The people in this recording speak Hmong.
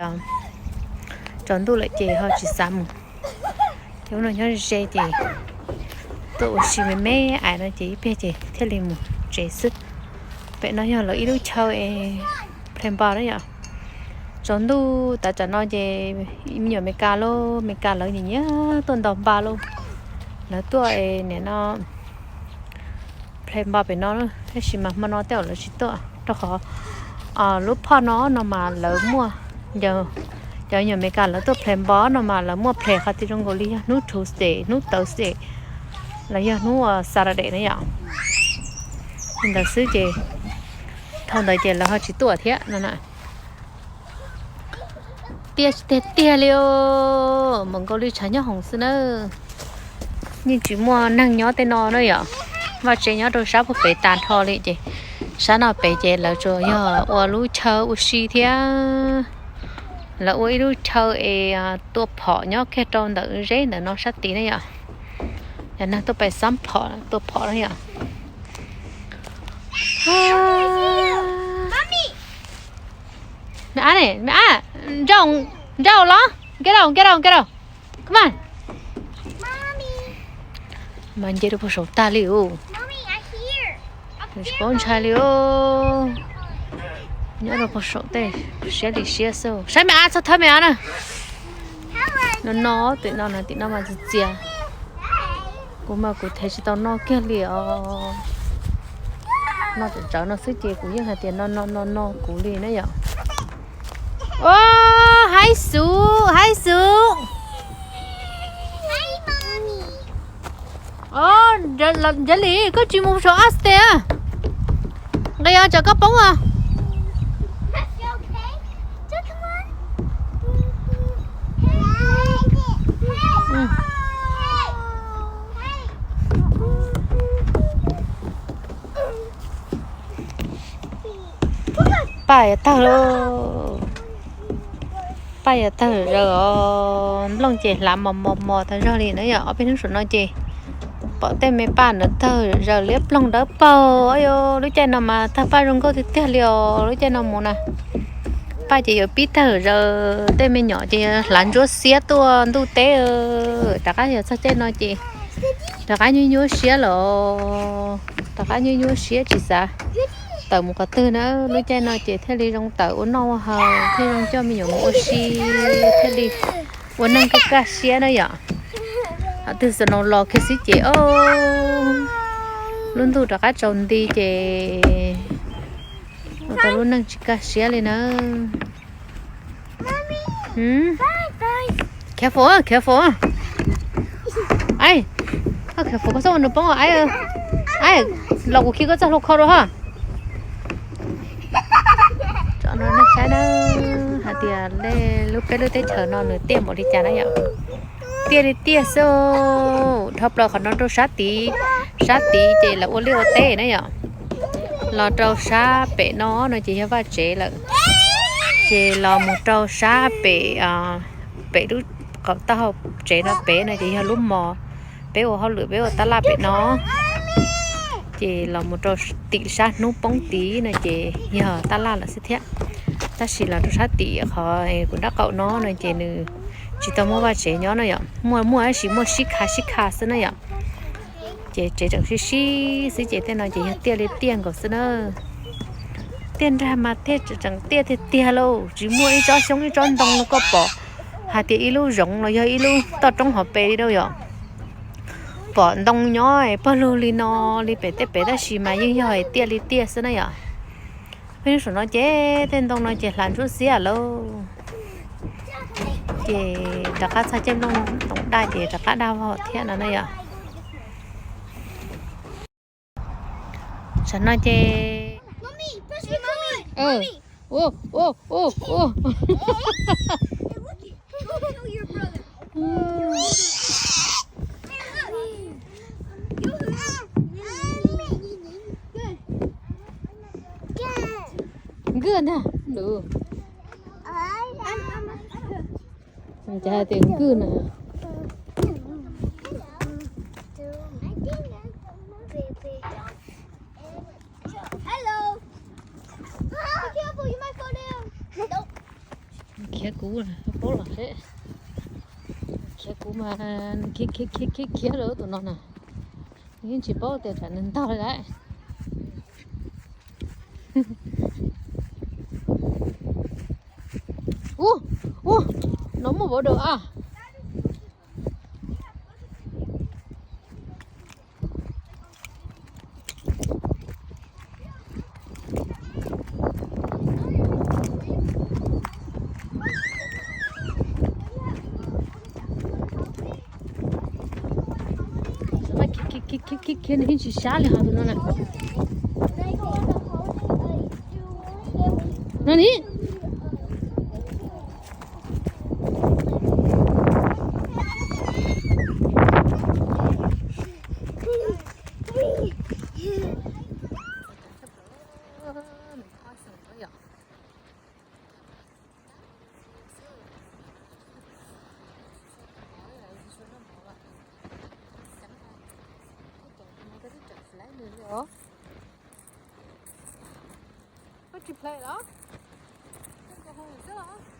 Tsaus ntuj lawm ces ho tsis xav mus. Ces ub no nyob ze ces tuaj ua si me me ais no ces ib pliag ces thiaj li mus tsev xwb. Pem no yog lawv ib lub chaw es play npas na yom. Tsaus ntuj tav tsam no ces me nyuam Amelikas lauj, Amelikas lawv nyiam nyiam tuaj ntaus npas lauj. Lawv tuaj es nim no play npas pem no, tab sis mas hmo no tej zaum lawv tsis tuaj rau qhov lub phoj no no mas lawv muaj, cov nyuam Amelikas lawv tuaj play npas no mas lawv muaj play qhov twg zoo nkaus li yog hnub Tuesday, hnub Thursday los yog hnub Saturday na yom. Li ntawd xwb ces thaum ntawd ces lawv ho tsis tuaj thiab no na. Tiaj tiag tiag li os, npaum nkaus li tshav nyob hoom xwb na. Yeej tsis muaj neeg nyob tej no na yom. Vaj tsev nyob rau sab puag pem tas nrho li ces sab no pem ces lawv tsuas yog ua lub chaw ua si thiab. Lawv ua ib lub chaw es tua phom nyob kiag rau ntawm zeb ntawm no sab tid na yom. Yog neeg tuaj pais xab phom tua phom na yom. Me ab ne, me ab, nrau, nrau los, get out, get out, get out. Come on. Mas nce rau puag saum tag li os. Tsis paub ntshai li os. Nyob rau puag saum tej siab li siab xwb. Saib me ab txhob thawb me ab na. No no, tim no no, tim no mas txias txias. Kuv mas kuv thev tsis tau noj kiag li os. Noj tsawv tsawv no xwb ces kuv yeej hais tias no no no no kuv li na yom. Os, haib xuv, haib xuv. Os, Nrad Lis, koj tsis mus saum ab teg a? Nqis os, tsam koj poob os. Paj yuav tawg lauj. Paj yuav tawg zaws os, nplooj ces hlav mos mos mos tag zog li na yom. Ob peb hnub saum no ces pom tej me paj ntawd tawg zaws liab ploog dawb paug. Ayu, lub caij no mas tawg paj zoo nkauj tiag tiag li os, lub caij no mus na. Paj ces yuav pib tawg zaws, tej me nyuam ces hlav ntsuab xiab tuaj ntuj teb. Rov qab yog txog caij no ces rov qab nyuaj nyuaj siab los, rov qab nyuaj nyuaj siab tsis xav tawm mus qhov twg na. Lub caij no ces thiaj li zoo tawm ua noj ua haus, thiaj zoo coj me nyuam mus ua si, thiaj li ua neej kaj kaj siab na yom. Qhov twg snow los kiag xwb ces o, lub ntuj rov qab tsaus nti ces ua tau lub neej tsis kaj siab li na. Careful, careful. Ai, careful koj txhob ua nws poob. Ai, los kuv khi koj txoj hlua kho rau ho. Tso no nej saib na, hais tias lub peb lub teb chaws no nws tiaj npaum li cas na yom. Tiaj li tiaj xwb. Dhau plaws qhov no rau sab tid, sab tid ces lawv ua liaj ua teb na yom. Los rau sab pem no no ces yog vaj tsev lawm. Ces los mus rau sab pem, pem lub qaum taub hau tsev no pem no ces yog lub mos, peb ua hauj lwm peb ua tab laj pem no. Ces los mus rau tim sab hnub poob tid no ces yog tab laj lawm xwb thiab. Tab sis los rau sab tim qhov kuv nrab qaum no no ces nws tsis tau muaj vaj tsev nyob no yom. Muaj muaj tab sis muaj sib kha sib kha xwb na yom. Ces tsev tseem sib sib xwb ces tej no ces yog tiaj li tiaj nkaus xwb na. Tiaj nrag mas tej tseem tiaj tiag tiag lauj, tsis muaj ib tsob xyoob ib tsob ntoo no koj pom hais tias ib lub zoov los yog ib lub toj roob hauv pes li rau yom. Pom ntoo nyob pawg lug li no li pem tej pem tab sis mas yeej yog tiaj li tiaj xwb na yom. Peb hnub saum no ces tej ntoo no ces hlav ntsuab xiab lauj. Ces rov qab txog caij nplooj toov daj ces rov qab daj vog thiab no na yom. Tsam no ces Nkawj ntag. Cas hais tias nkawj na. Khiav kuv, paub los seb. Khiav kuv mas nws khiav khiav khiav khiav khiav lawm tus no na. Nws yeej tsis paub tias tsam nws ntog li lawm. Ub, ub, no muaj vauv dawm a. Khiav khiav khiav khiav khiav nws yeej tsis sab li hos tus no na. No ni. Koj tsis play los? Koj hau xwb los?